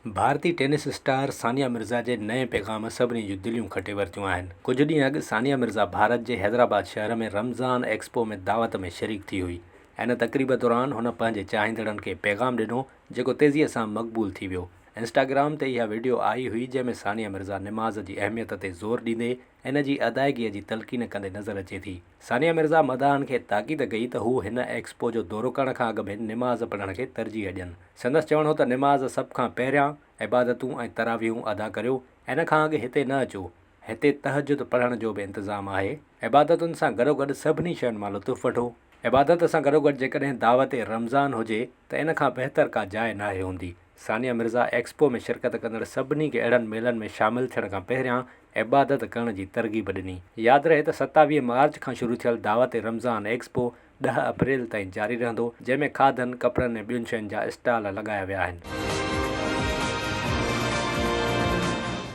ڀارتي tense star ثانيه مرزا جي نئين پيغام سڀني جون دليون کٽي ورتيون آهن. ڪجهه ڏينهن اڳ ثانيه مرزا ڀارت جي حيدرآباد شهر ۾ رمضان ايڪسپو ۾ دعوت ۾ شريڪ ٿي هئي. ان تقريب دوران هن پنهنجي چاهيندڙن کي پيغام ڏنو جيڪو تيزيء سان مقبول ٿي ويو. انسٽاگرام تي اها وڊيو آئي هئي جنهن ۾ ثانيه مرزا نماز جي اهميت تي زور ڏيندي ان جي ادائگيء جي تلقين ڪندي نظر اچي ٿي. ثانيه مرزا مداحن کي تاڪيد ڪئي ته هو هن ايڪسپو جو دورو ڪرڻ کان اڳ ۾ نماز پڙهڻ کي ترجيح ڏين. سندس چوڻ هو ته نماز سڀ کان پهريان، عبادتون ۽ تراويحون ادا ڪريو، ان کان اڳ هتي نه اچو. هتي تهجد پڙهڻ جو به انتظام آهي. عبادتن سان گڏوگڏ سڀني شين مان لطف وٺو. عبادت سان گڏوگڏ جيڪڏهن دعوت رمضان هجي ته ان کان بهتر ڪا جاء ناهي هوندي. ثانيه مرزا ايڪسپو ۾ شرڪت ڪندڙ سڀني کي اهڙن ميلن ۾ شامل ٿيڻ کان پهريان عبادت ڪرڻ جي ترغيب ڏني. ياد رهي ته 27 مارچ کان شروع ٿيل دعوت رمضان ايڪسپو 10 اپريل تائين جاري رهندو، جنهن ۾ کاڌن، ڪپڙن ۽ ٻين شين جا اسٽال لڳايا ويا آهن.